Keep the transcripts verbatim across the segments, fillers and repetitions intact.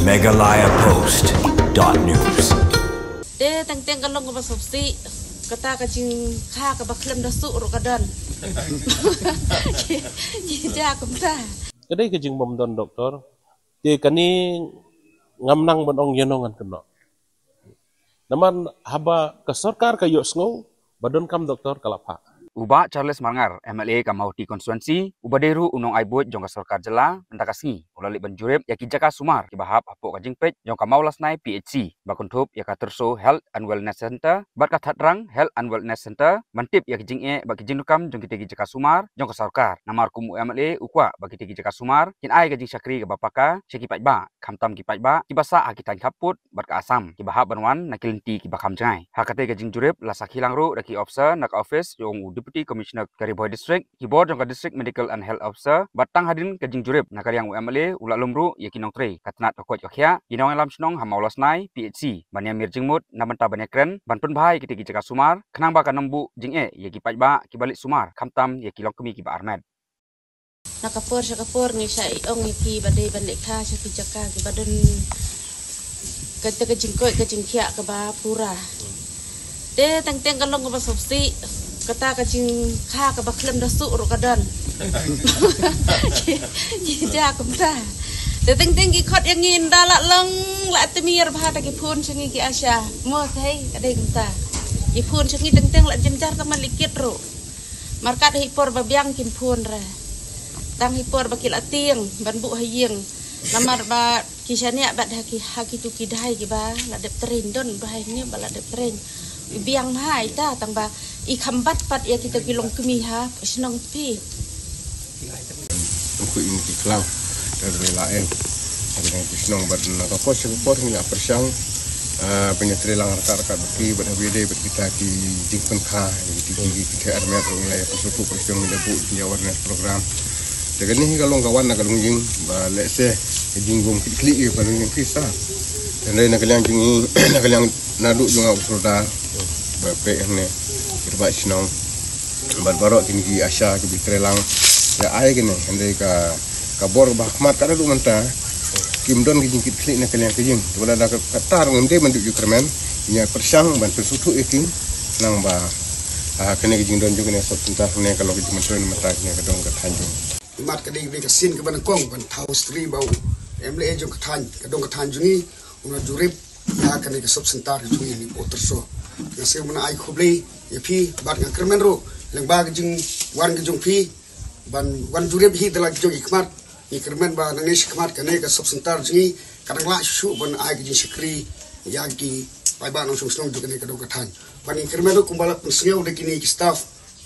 Meghalaya Post dot news. Te teng teng ka long kaba sopsi, kata ka jingkha kaba khlem da suk ruh ka don. Ki ja kumta. Ka dei ka jingbym don doktor. Te kane ngam nang ban ong ïano ngan kynnoh. Namar haba ka sorkar ka ïohsngew ba donkam doktor ka la phah. U Bah Charles Marngar, M L A ka Mawhati constituency, uba dei ruh u nongai buit jong ka sorkar jylla, mynta ka sngi u la leit ban jurip ïa ki jaka sumar kiba hap hapoh ka jingpeit jong ka Mawlasnai P H C, ba kynthup ïa ka Tyrso Health and Wellness Center bad ka Thatrang Health and Wellness Center, ban tip ïa ki jingeh bad ki jingdonkam jong kita ki jaka sumar jong ka sorkar. Namar kum u M L A u kwah ba kita ki jaka sumar kin ai ka jingshakri kaba paka sha ki paidbah, khamtam ki paidbah kiba sah ha ki thaiñ khappud bad ka Assam kiba hap ban wan na ki lynti kiba kham jngai. Ha katei ka jingjurip la sakhi lang ruh da ki officer na ka office jong u Deputy Commissioner ka Ri Bhoi District, ki bor jong ka District Medical and Health Officer, bad tang hadien ka jingjurip na ka liang u M L A u la lum ruh ïa ki nongtrei ka tnat ka koit ka khiah, ki nongïalam shnong ha Mawlasnai P H C, ban ïamir jingmut na bynta ban ïakren ban pynbha ïa kita ki jaka sumar, khnang ba kan ym buh jingeh ïa ki paidbah kiba leit sumar, khamtam ïa ki longkmie kiba armet. Na ka por sha ka por ngi shah ïa ong ïa ki ba dei ban leit kha sha ki jaka kiba don kata ka jingkoit ka jingkhiah kaba pura. Te teng teng ka long kaba sopsi, kata ka jingkha kaba khlem da suk ruh ka don. Ki ja kumta. Te teng teng ki khot ïa ngi, ynda la long la tmir bha, te ki phone sha ngi ki ASHA. Mo te ka dei kumta. Ki phone sha ngi teng teng la jynjar, tang ma likit ruh. Markat hi por ba biang kin phone re. Tang hi por ba ki la tieng ban buh ha ïing. Namar ba ki shaniah bad ha ki, ha kitu ki dai kiba la dep train, don ba ha ïing ba la dep train. Biang ha ita, tang ba i kham bat pat ïa kita ki longkmie ha shnong phi. Ku in ki klang. Ka dei la en. Ka dei ki shnong bad na ka por sha ka por ngi la pyrshang. Ah, pynïatrei lang ryngkat ryngkat bad ki, bad ha ïadei bad kita ki jingpynkha, ki, ki, ki, kita armet ruh ngi la ïa pynsukup pyrshang, ngi la buh jingïa awareness program. Te kane hi ka long ka wan na ka longïing ba lehse ka jingbym kit khlieh ïa ka longïing pisa. Te na ka liang jong ngi, na ka liang naduh jong nga u sordar ba peit hangne, ki rangbah shnong bad baroh kine ki ASHA kiba trei lang ïa ai kane, hynrei ka, ka bor ba ha khmat ka naduh mynta kim don ka jingkit khlieh na ka liang ka ïing. Te lada ka, kata ruh ngim dei ban duh jingkyrmen, ngi ïa pyrshang ban pynsngewthuh ïa ki, khnang ba, ah, kane ka jingdon jong kane ka sub center, kane ka long ka jingmyntoi na bynta kane ka dong ka thaiñ jong ngi. Imat ka dei, dei ka sien kaba nyngkong ban thaw stri ba u M L A jong ka thaiñ, ka dong ka thaiñ jong ngi, u na jurip ïa kane ka sub center jong ngi hapoh Tyrso. Nga sngew ban ai khublei ïa phi bad nga kyrmen ruh lyngba ka jingwan ka jong phi ban wan jurip hi da la ki jong ki khmat. Ngi kyrmen ba nangne shakhmat kane ka sub center jong ngi ka dang lah shuh ban ai ka jingshakri ïa ki paidbah nongshong shnong jong kane ka dong ka thaiñ. Bad ngi kyrmen ruh kumba la pynsngew da kine ki staff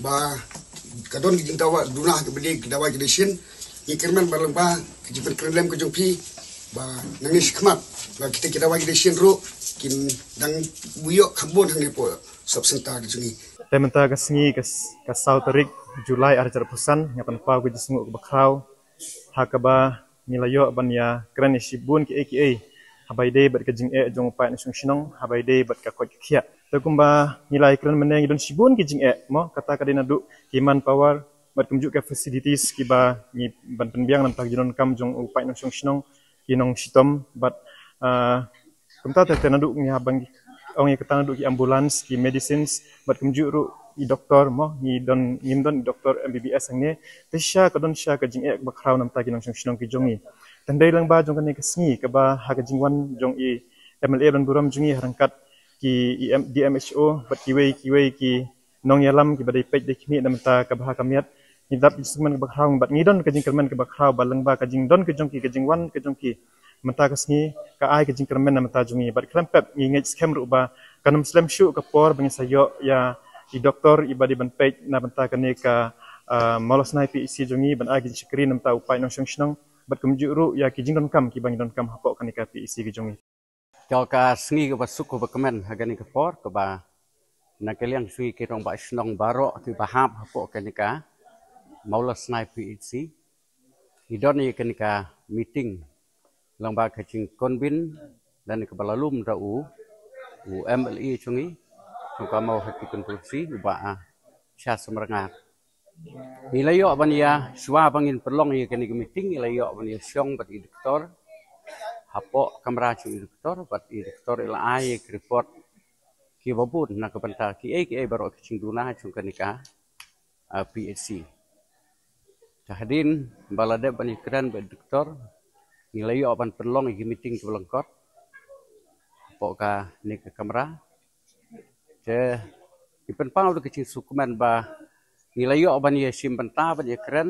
ba ka don ki jingdawa duna kiba dei ki dawai ki dashin. Ngi kyrmen ba lyngba ka jingpynkhreh lem ka jong phi ba nangne shakhmat ba kita ki dawai ki dashin ruh kin dang buh ïoh kham bun hangne hapoh sub center ka jong ngi. Te mynta ka sngi ka s-, ka saw tarik July ar hajar arphew san, nga pynpaw ka jingsngewnguh kaba khraw ha kaba ngi la ïoh ban ïakren ïa shibun kiei kiei haba ïadei bad ka jingeh jong u paid nongshong shnong, haba ïadei bad ka koit ka khiah. Te kumba ngi la ïakren mynne, ngi don shibun ki jingeh mo, kata ka dei naduh ki manpower bad kumjuh ka facilities kiba ngi ban pynbiang na bynta ka jingdonkam jong u paid nongshong shnong, ki nongshitom bad, ah, kumta te, te naduh ngi hap ban ong ïa kata, naduh ki ambulance, ki medicines bad kumjuh ruh i doktor mo, ngi don, ngim don i doktor M B B S hangne. Te shisha ka don shisha ka jingeh kaba khraw na bynta ki nongshong shnong ki jong ngi. Te hynrei lyngba jong kane ka sngi kaba ha ka jingwan jong i M L A ban burom jong ngi ha ryngkat ki, i M-, D M H O bad kiwei kiwei ki nongïalam kiba dei peit dei khmih na bynta ka bha ka miat, ngi dap jingkyrmen kaba khraw bad ngi don ka jingkyrmen kaba khraw ba lyngba ka jingdon ka jong ki, ka jingwan ka jong ki mynta ka sngi ka ai ka jingkyrmen na bynta jong ngi. Bad khlem pep ngi ngeit skhem ruh ba kan ym slem shuh ka por ba ngi sa ïoh ïa i doktor iba dei ban peit na bynta kane ka, ah, Mawlasnai P H C jong ngi ban ai ka jingshakri na bynta u paid nongshong shnong bad kumjuh ruh ïa ki jingdonkam kiba ngi donkam hapoh kane ka P H C ka jong ngi. Ka, ka sngi kaba suk kaba kmen ha kane ka por kaba na ka liang sngi ki rangbah shnong baroh kiba hap hapoh kane ka Mawlasnai P H C. Ngi don ïa kane ka meeting lyngba ka jingconvene lane kaba la lum da u, u M L A jong ngi jong ka Mawhati constituency, u Bah, ah, Shah Samrngar. Ngi la ïoh ban ïa, shuwa ba ngin pynlong ïa kane ka meeting, ngi la ïoh ban ïa shong bad i doktor ha hapoh kamra jong i doktor, bad i doktor i la ai ki report kiba bun na ka bynta kiei kiei baroh ki jingduna jong kane ka, ah, P H C. Te hadien ba la dep ban ïakren bad i doktor, ngi la ïoh ban pynlong ïa ki meeting kiba lyngkot hapoh kane ka kamra. Te ngi pynpaw da ka jingsngewkmen ba ngi la ïoh ban ïashim bynta ban ïakren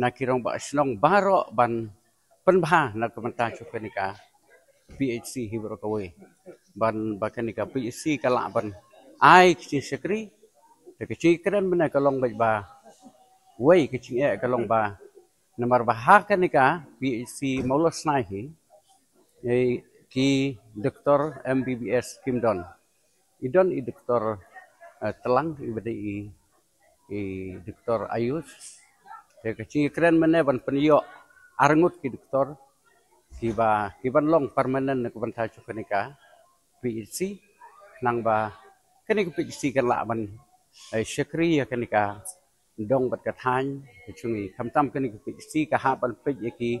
na ki rangbah shnong baroh ban pynbha na ka bynta jong kane ka P H C hi baroh kawei, ban ba kane ka P H C ka lah ban ai ka jingshakri. Te ka jingkren mynne ka long beit ba wei ka jingeh ka long ba namar ba ha kane ka P H C Mawlasnai hi, eh, ki doktor M B B S kim don. I don i doktor, eh, Tlang, i ba dei i, i doktor Ayush. Te ka jingkren mynne ban pynïoh arngut ki doktor kiba, kiban long permanent na ka bynta jong kane ka P H C, khnang ba kane ka P H C kan lah ban, eh, shakri ïa kane ka dong bad ka thaiñ ka jong ngi. Khamtam kane ka P H C ka hap ban peit ïa ki,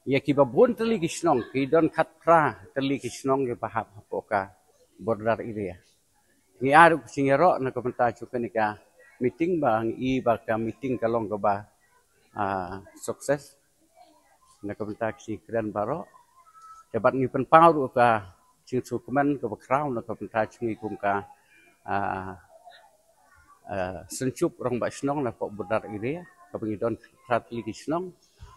ïa kiba bun tylli ki shnong, ki don khatphra tylli ki shnong kiba hap hapoh ka border area. Ngi ai ruh ka jingïaroh na ka bynta jong kane ka meeting ba ngi i ba ka meeting ka long kaba, ah, success na ka bynta ka jingkren baroh. Te bad ngi pynpaw ruh ka jingsngewkmen kaba khraw na ka bynta jong ngi kum ka, ah, ah, synshar rangbah shnong na poh border area kaba ngi don khatphra tylli ki shnong.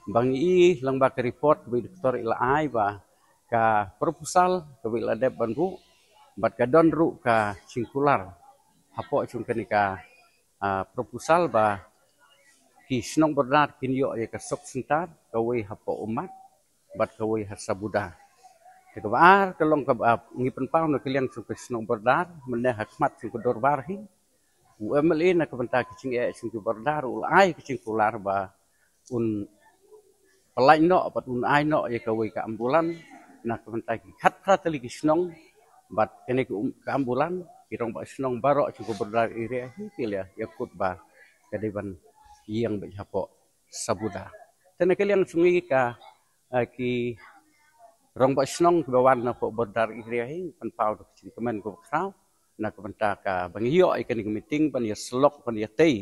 Ba ngi i lyngba ka report kaba i doktor i la ai ba ka proposal kaba i la dep ban buh bad ka don ruh ka jingkular hapoh jong kane ka, ah, proposal ba ki shnong border kin ïoh ïa ka sub center, kawei hapoh Ummat bad kawei ha Sabuda. Te kaba ar ka long kaba ngi pynpaw na ka liang jong ka shnong border, mynne ha khmat jong ka dorbar hi u M L A na ka bynta ka jingeh jong ka border u la ai ka jingkular ba un pynlait noh bad un ai noh ïa kawei ka ambulance na ka bynta ki khatphra tylli ki shnong. Bad kane ka, um, ka ambulance ki rangbah shnong baroh jong ka border area hi ki la ïa kut ba ka dei ban ïeng beit hapoh Sabuda. Te na ka liang jong ngi ka, eh, ki rangbah shnong kiba wan na poh border area hi pynpaw da ka jingkmen kaba khraw na ka bynta kaba ngi ïoh ïa kane ka meeting ban ïasyllok ban ïatei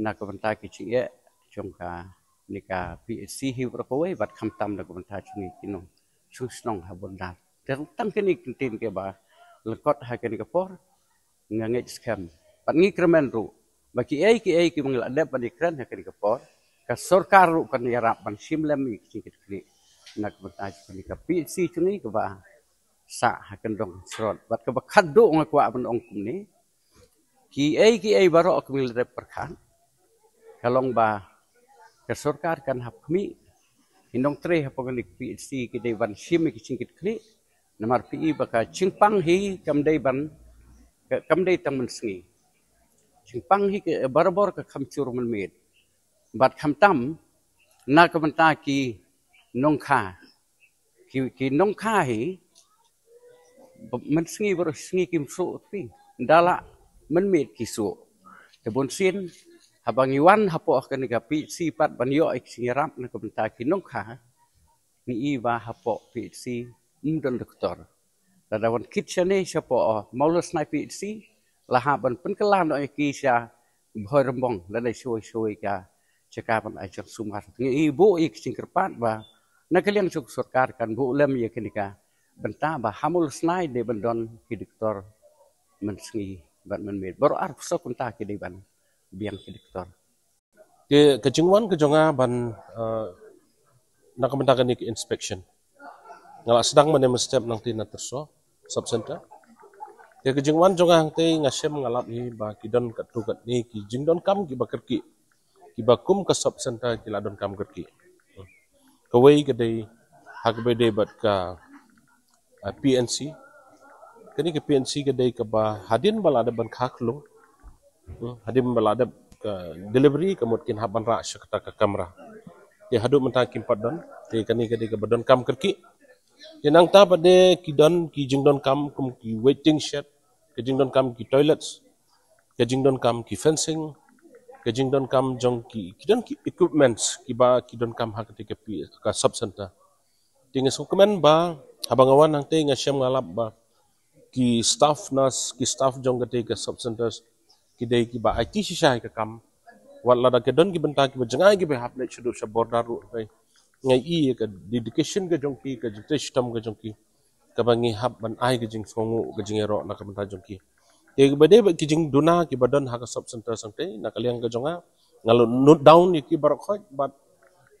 na ka bynta ki jingeh jong kane ka P H C hi baroh kawei bad khamtam na ka bynta jong ngi ki nongshong shnong ha border. Te tang kine ki ktien kiba lyngkot ha kane ka por nga ngeit skhem bad ngi kyrmen ruh ba kiei kiei kiba ngi la dep ban ïakren ha kane ka por, ka sorkar ruh kan ïarap ban shim lem ïa ki jingkitkhlieh na ka bynta jong kane ka P H C jong ngi kaba sah ha kyndong srot. Bad kaba khatduh nga kwah ban ong kumne, kiei kiei baroh kiba ngi la dep pyrkhat ka long ba ka sorkar kan hap khmih, ki nongtrei hapoh kane ka P H C ki dei ban shim ïa ki jingkitkhlieh. Namar phi i ba ka jingpang hi kam dei ban, ka, kam dei tang mynsngi. Jingpang hi ka barabor ka kham jur mynmiet. Bad khamtam na ka bynta ki nongkha, ki, ki nongkha hi ba mynsngi baroh sngi kim suh, phi, da lah mynmiet ki suh. Te bunsien haba ngi wan hapoh kane ka P H C pat ban ïoh ïa ki jingïarap na ka bynta ki nongkha, ngi i ba hapoh P H C ym don doktor. Lada wan kit shane shapoh Mawlasnai P H C la hap ban pynkylla noh ïa ki sha Bhoirymbong lane shawei shawei ka jaka ban ai jingsumar. Ngi i buh ïa ki jingkyrpad ba na ka liang jong ka sorkar kan buh lem ïa kane ka bynta ba ha Mawlasnai dei ban don ki doktor mynsngi bad mynmiet. Baroh arphew saw kynta ki dei ban biang ki doktor. Te ka jingwan ka jong nga ban, eh, na ka bynta kane ka inspection, nga la sdang mynne mynstep nangta na Tyrso Sub Center. Te ka jingwan jong nga hangtei nga shem nga lap hi ba ki don katto katne ki jingdonkam kiba kyrkieh, kiba kum ka Sub Center ki la donkam kyrkieh. Kawei ka dei ha kaba dei bad ka, ah, P N C. Kane ka P N C ka dei kaba hadien ba la dep ban kha khlung, hmm, hadien ba la dep ka delivery ka mut kin hap ban rah sha kata ka kamra. Te haduh mynta kim pat don. Te kane ka dei kaba donkam kyrkieh. Te nangta pat de ki don ki jingdonkam kum ki waiting shed, ka jingdonkam ki toilets, ka jingdonkam ki fencing, ka jingdonkam jong ki, ki don ki equipments kiba ki donkam ha kata ka P-, ka Sub Center. Te nga sngewkmen ba haba nga wan hangtei nga shem nga lap ba ki staff nurse, ki staff jong kata ka sub centers, ki dei kiba aiti shisha ïa ka kam. Wat lada ka don ki bynta kiba jngai kiba hap leit shaduh sha border ruh, hynrei nga i ïa ka dedication ka jong ki, ka jingtrei shitom ka jong ki, kaba ngi hap ban ai ka jingsngewnguh, ka jingïaroh na ka bynta jong ki. Te kaba dei bad ki jingduna kiba don ha ka sub center sangtei, na ka liang ka jong nga, nga la note down ïa ki baroh khoit, bad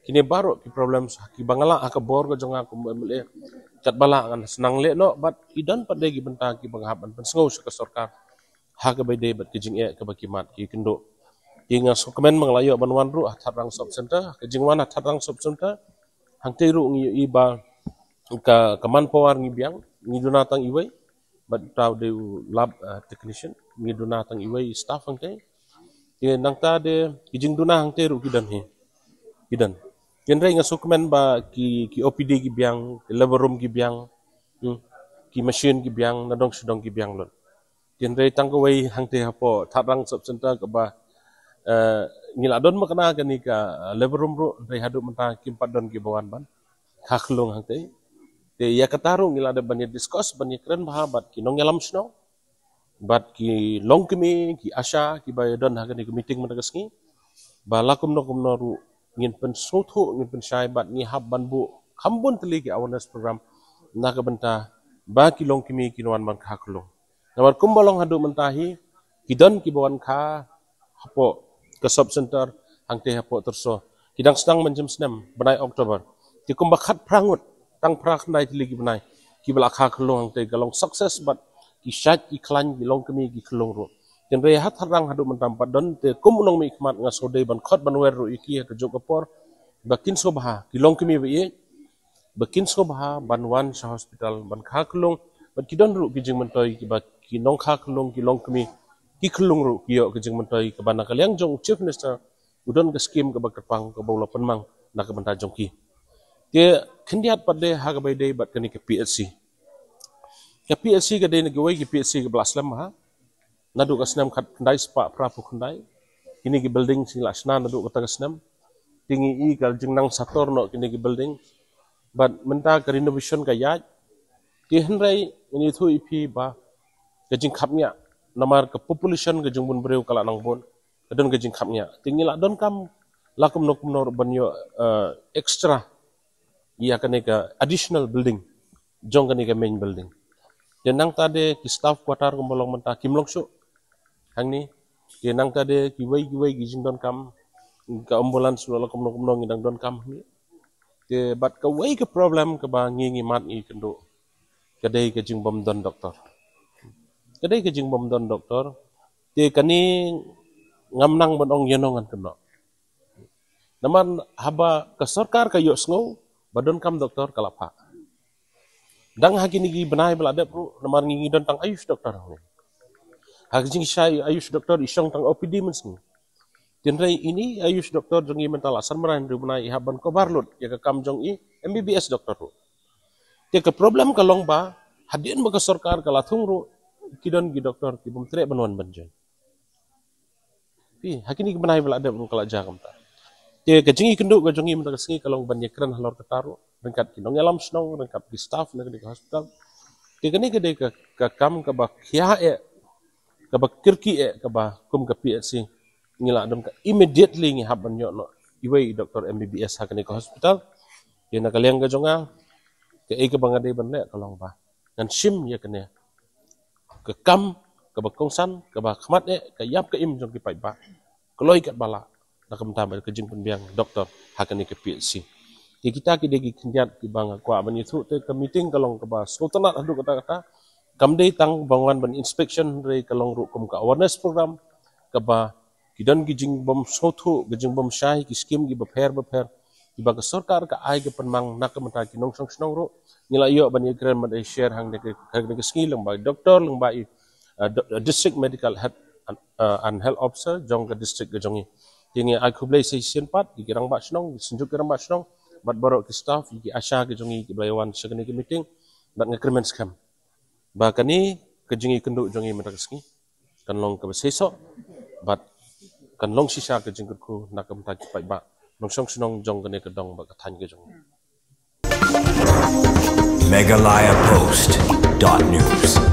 kine baroh ki problems kiba nga lah ha ka bor ka jong nga kum M L A, katba lah ngan sdang leh noh, bad ki don pat de ki bynta kiba nga hap ban pynsngew sha ka sorkar ha kaba dei bad ki jingeh kaba ki mat ki kynduh. Te nga sngewkmen ba nga la ïoh ban wan ruh ha Thadrang sub center. Ka jingwan ha Thadrang sub center, hangtei ruh ngi ïohi ba ka, ka manpower ngi biang, ngi duna tang iwei, bad uta u dei u lab, uh, technician, ngi duna tang iwei staff hangtei. Te nangta de ki jingduna hangtei ruh ki don hi, ki don. Hynrei nga sngewkmen ba ki, ki O P D ki biang, ki labor room ki biang, hmm, ki machine ki biang, nadong shadong ki biang lut. Hynrei tang kawei hangtei hapoh Thadrang sub center kaba, eh, ngi la don makna kane ka, eh, labor room ruh, hynrei haduh mynta kim pat don kiba wan ban kha khyllung hangtei. Te ïa kata ruh ngi la dep ban ïa discuss, ban ïa kren bha bad ki nongïalam shnong bad ki longkmie, ki ASHA, kiba ïa don ha kane ka meeting mynta ka sngi, ba la kumno kumno ruh ngin pynsngewthuh, ngin pynshai bad ngi hap ban buh kham bun tylli ki awareness program na ka bynta ba ki longkmie kin wan ban kha khyllung. Namar kumba long haduh mynta hi, ki don kiba wan kha hapoh ka sub center hangtei hapoh Tyrso. Ki dang sdang mynjur snem bnai October. Te kumba khatphra ngut, tang phra khyndai tylli ki bnai kiba la kha khyllung hangtei, ka long success bad ki shait ki khlaiñ, ki longkmie ki khyllung ruh. Hynrei ha Thadrang haduh mynta ym pat don, te kum u nongmihkhmat nga sngewdei ban khot ban wer ruh ïa ki ha kajuh ka por ba kin sngewbha ki longkmie ba ïeit ba kin sngewbha ban wan sha hospital ban kha khyllung, bad ki don ruh ki jingmyntoi kiba ki nongkha khyllung, ki longkmie ki khyllung ruh ki ïoh ki jingmyntoi, kaba na ka liang jong u Chief Minister u don ka skim kaba kyrpang kaba u la pynmang na ka bynta jong ki. Te khyndiat pat de ha kaba ïadei bad kane ka P H C. Ka P H C ka dei na kiwei ki P H C kaba la slem bha naduh ka snem khatkhyndai spah phraphew khyndai. Kine ki building ngi la shna naduh kata ka snem. Te ngi i ka jingnang sator noh kine ki building. Bad mynta ka renovation ka ïaid. Te hynrei ngan ïathuh ïa phi ba ka jingkhapngiah, namar ka population ka jingbun briew ka la nang bun, ka don ka jingkhapngiah. Te ngi la donkam la kumno kumno ruh ban ïoh, eh, extra ïa kane ka additional building jong kane ka main building. Te nangta de ki staff quarter kumba long mynta kim long shuh hangne. Te nangta de kiwei kiwei ki jingdonkam, ka ambulance ruh la kumno kumno ngi dang donkam hangne. Te bad kawei ka problem kaba ngi ngi mad ngi kynduh, ka dei ka jingbym don doktor. Ka dei ka jingbym don doktor. Te kane ngam nang ban ong ïano ngan kynnoh. Namar haba ka sorkar ka ïohsngew ba donkam doktor ka la phah. Dang ha kine ki bnai ba la dep ruh, namar ngi ngi don tang Ayush doktor hangne. Ha ka jingshai Ayush doktor i shong tang O P D mynsngi. Hynrei ine i Ayush doktor jong ngi mynta la san bnai hynriew bnai i hap ban cover lut ïa ka kam jong i M B B S doktor ruh. Te ka problem ka long ba hadien ba ka sorkar ka la thung ruh, ki don ki doktor ki bym treh ban wan ban join. Phi, ha kine ki bnai ba la dep ruh ka la jia kumta. Te ka jingïakynduh ka jong ngi mynta ka sngi ka long ban ïakren halor kata ruh ryngkat ki nongïalam shnong, ryngkat ki staff na kane ka hospital. Te kane ka dei ka, ka kam kaba khia eh, kaba kyrkieh eh, kaba kum ka P H C ngi la don ka immediately ngi hap ban ïoh noh iwei i doktor M B B S ha kane ka hospital. Te na ka liang ka jong nga, kaei kaba nga dei ban leh ka long ba ngan shim ïa kane ka kam kaba kongsan, kaba khmat eh, ka ïap ka im jong ki paidbah, kloi katba lah na ka bynta bad ka jingpynbiang doktor ha kane ka P H C. Te kita ki dei ki khyndiat kiba nga kwah ban ïathuh. Te ka meeting ka long kaba sngewtynnat haduh katta katta. Kam dei tang ban wan ban inspection, hynrei ka long ruh kum ka awareness program kaba ki don ki jingbym sngewthuh, ki jingbym shai, ki skim kiba pher bapher kiba ka sorkar ka ai ka pynmang na ka bynta ki nongshong shnong ruh. Ngi la ïoh ban ïakren ban ïa share hangne ka, ka, ka sngi lyngba i doktor, lyngba i, uh, do-, uh, district medical head and, uh, and health officer jong ka district ka jong ngi. Te ngi ai khublei sa shisien pat ïa ki rangbah shnong, ki synjuk ki rangbah shnong, bad baroh ki staff, ïa ki ASHA ki jong ngi kiba la ïa wan sha kane ka meeting. Bad nga kyrmen skhem ba kane ka jingïakynduh jong ngi mynta ka sngi kan long kaba seisoh bad kan long shisha ka jingkyrkhu na ka bynta ki paidbah nongshong shnong jong kane ka dong bad ka thaiñ ka jong ngi. Meghalaya Post dot news.